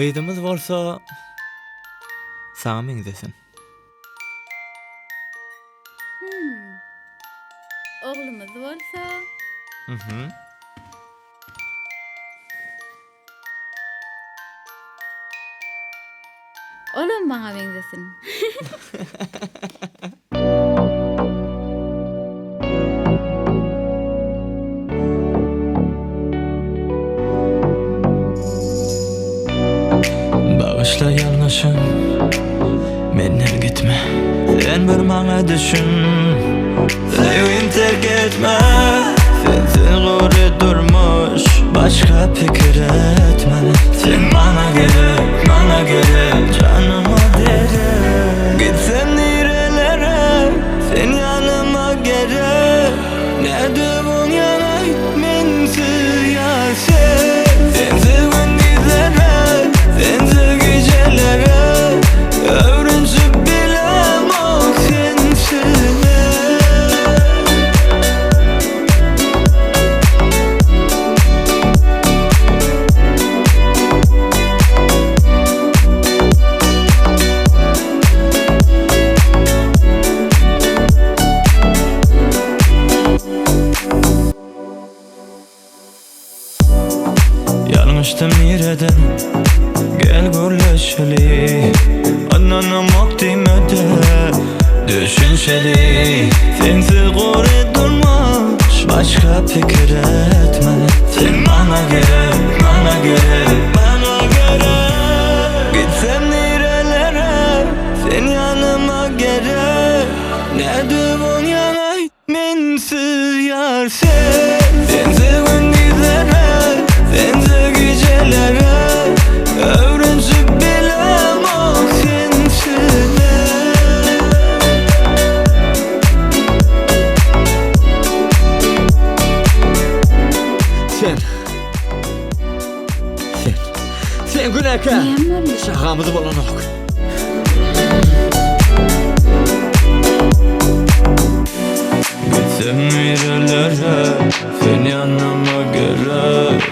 Gyzymyz bolsa saňa meňzesin. Hmm. Oglumyz bolsa? Mhm. Olam maňa meňzesin. Bagyşla ýalňyşym Menden gitme Sen bir maňa düşün Söýgim terk etme Sensiz gury durmuş Başga pikir etme Sen maňa gerek Maňa gerek Janyma derek Gitsem nirelere Sen ýanyma gerek Nädip onýan aýt Mensiz ýar sen Sensiz gündizlere Sensiz gijelere Öwrenşip bilemok sensiz men. Ýalňyşdym nirede Gel gürleşeli Ynanamok diýmede Düşünşeli Sensiz gury durmuş Başga pikir etme Sen maňa gerek Maňa gerek Maňa gerek Gitsem nirelere Sen ýanyma gerek Nädip onýaň aýt Mensiz ýar sen Sensiz gündizlere Sensiz gijelere Öwrenşip bilemok sensiz men. Sen. Sen. Sen günäkär. Näme boldy? Çagamyz bolanok. Gitsem nirelere, sen ýanyma gerek.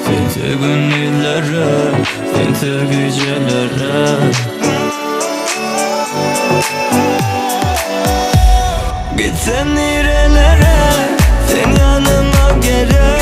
Sensiz gündizlere, sensiz gijelere. Gitsem nirelere, sen ýanyma gerek.